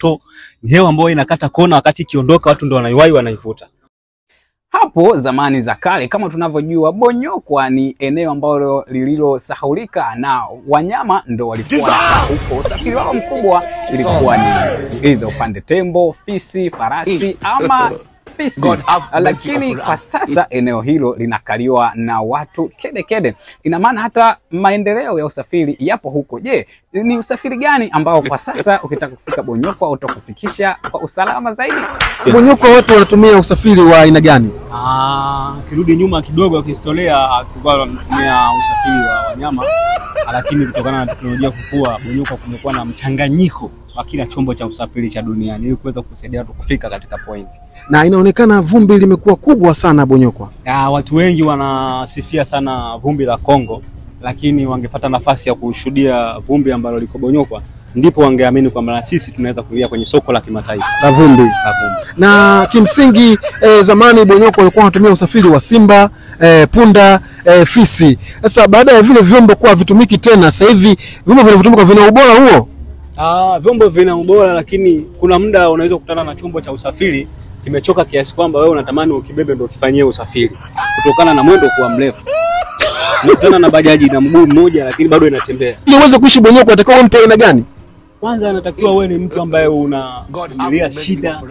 moto, ni hewa ambayo inakata kona, wakati ikiondoka watu ndio wanaiwahi wanaivuta. Hapo zamani za kale, kama tunavyojua, Bonyokwa ni eneo ambalo lililosahaulika na wanyama ndo walikuwa wanakaa huko. Usafiri wao mkubwa ilikuwa ni hizo upande tembo, fisi, farasi ama fisi. Lakini kwa sasa eneo hilo linakaliwa na watu kede kede. Ina maana hata maendeleo ya usafiri yapo huko. Je, ni usafiri gani ambao kwa sasa ukitaka kufika Bonyokwa utakufikisha kwa usalama zaidi? Bonyokwa watu wanatumia usafiri wa aina gani? Kirudi nyuma kidogo kihistoria, tulikuwa tunatumia usafiri wa wanyama, lakini kutokana na teknolojia kukua, Bonyokwa kumekuwa na mchanganyiko wa kila chombo cha usafiri cha duniani ili kuweza kusaidia watu kufika katika point. Na inaonekana vumbi limekuwa kubwa sana Bonyokwa. Watu wengi wanasifia sana vumbi la Kongo, lakini wangepata nafasi ya kushuhudia vumbi ambalo liko Bonyokwa ndipo wangeamini kwamba na sisi tunaweza kuingia kwenye soko la kimataifa la vumbi. La vumbi. Na kimsingi zamani Bonyokwa walikuwa wanatumia usafiri wa simba, punda, fisi. Sasa baada ya vile vyombo kuwa vitumiki tena, sasa hivi vyombo vinavyotumika vina ubora huo? Vyombo vina ubora, lakini kuna muda unaweza kukutana na chombo cha usafiri kimechoka kiasi kwamba wewe unatamani ukibebe ndio ukifanyie usafiri kutokana na mwendo kuwa mrefu. Unakutana na bajaji na mguu mmoja lakini bado inatembea. Ili uweze kuishi Bonyokwa unatakiwa mtu aina gani? Kwanza anatakiwa wewe ni mtu ambaye unavumilia shida,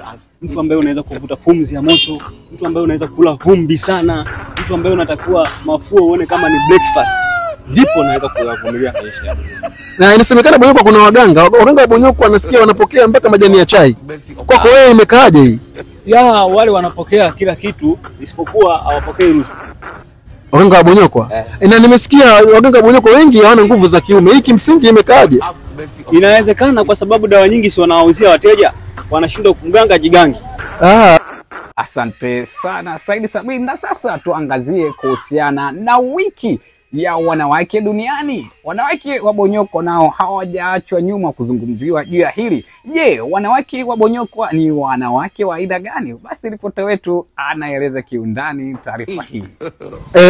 mtu ambaye unaweza kuvuta pumzi ya moto, mtu ambaye unaweza kula vumbi sana, mtu ambaye unatakiwa mafua uone kama ni breakfast, ndipo unaweza kuyavumilia maisha yako. Na inasemekana Bonyokwa kuna waganga, waganga wa Bonyokwa wanasikia wanapokea mpaka majani ya chai. Kwako wewe imekaaje hii? Ya, wale wanapokea kila kitu isipokuwa hawapokei rushwa. Waganga wa Bonyokwa? Na nimesikia waganga wa Bonyokwa wengi hawana nguvu za kiume. Hii kimsingi imekaaje? Inawezekana kwa sababu dawa nyingi si wanawauzia wateja, wanashindwa kumganga jigangi. Asante sana Saidi Sabini. Na sasa tuangazie kuhusiana na wiki ya wanawake duniani. Wanawake wa Bonyokwa nao hawajaachwa nyuma kuzungumziwa juu ya hili. Je, wanawake wa Bonyokwa ni wanawake wa aina gani? Basi ripota wetu anaeleza kiundani taarifa hii.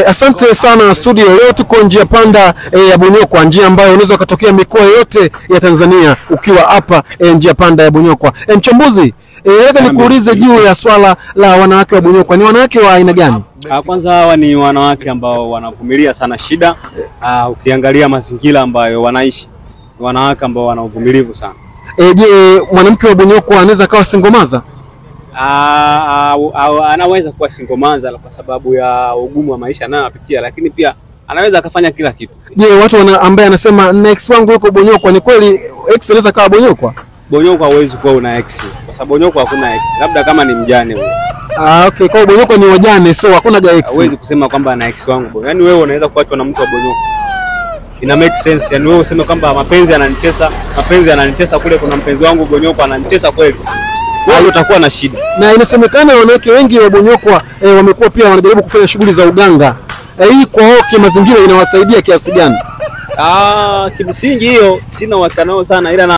Asante sana studio. Leo tuko njia panda ya Bonyokwa, njia ambayo unaweza kutokea mikoa yote ya Tanzania ukiwa hapa njia panda ya Bonyokwa. Mchambuzi, nataka nikuulize juu ya swala la wanawake wa Bonyokwa. Ni wanawake wa aina gani? Kwanza hawa ni wanawake ambao wanavumilia sana shida. Ukiangalia mazingira ambayo wanaishi, ni wanawake ambao wana uvumilivu sana. Je, mwanamke wa Bonyokwa anaweza kawa singomaza? Anaweza kuwa singomaza kwa sababu ya ugumu wa maisha anayopitia, lakini pia anaweza akafanya kila kitu. Je, watu ambaye anasema na ex wangu yuko Bonyokwa, ni kweli ex anaweza kawa Bonyokwa? Bonyokwa huwezi kuwa una ex, kwa sababu Bonyokwa hakuna ex, labda kama ni mjane huyo. Okay, kwa Bonyokwa ni wajane, so hakuna ga ex. Huwezi kusema kwamba ana ex wangu. Yaani wewe unaweza kuachwa na mtu wa Bonyokwa. Ina make sense. Yaani wewe useme kwamba mapenzi yananitesa, mapenzi yananitesa kule kuna mpenzi wangu Bonyokwa ananitesa kweli. Wewe utakuwa na shida. Na inasemekana wanawake wengi wa Bonyokwa wamekuwa pia wanajaribu kufanya shughuli za uganga. Hii kwa hoki mazingira inawasaidia kiasi gani? Kimsingi hiyo sina uhakika nao sana, ila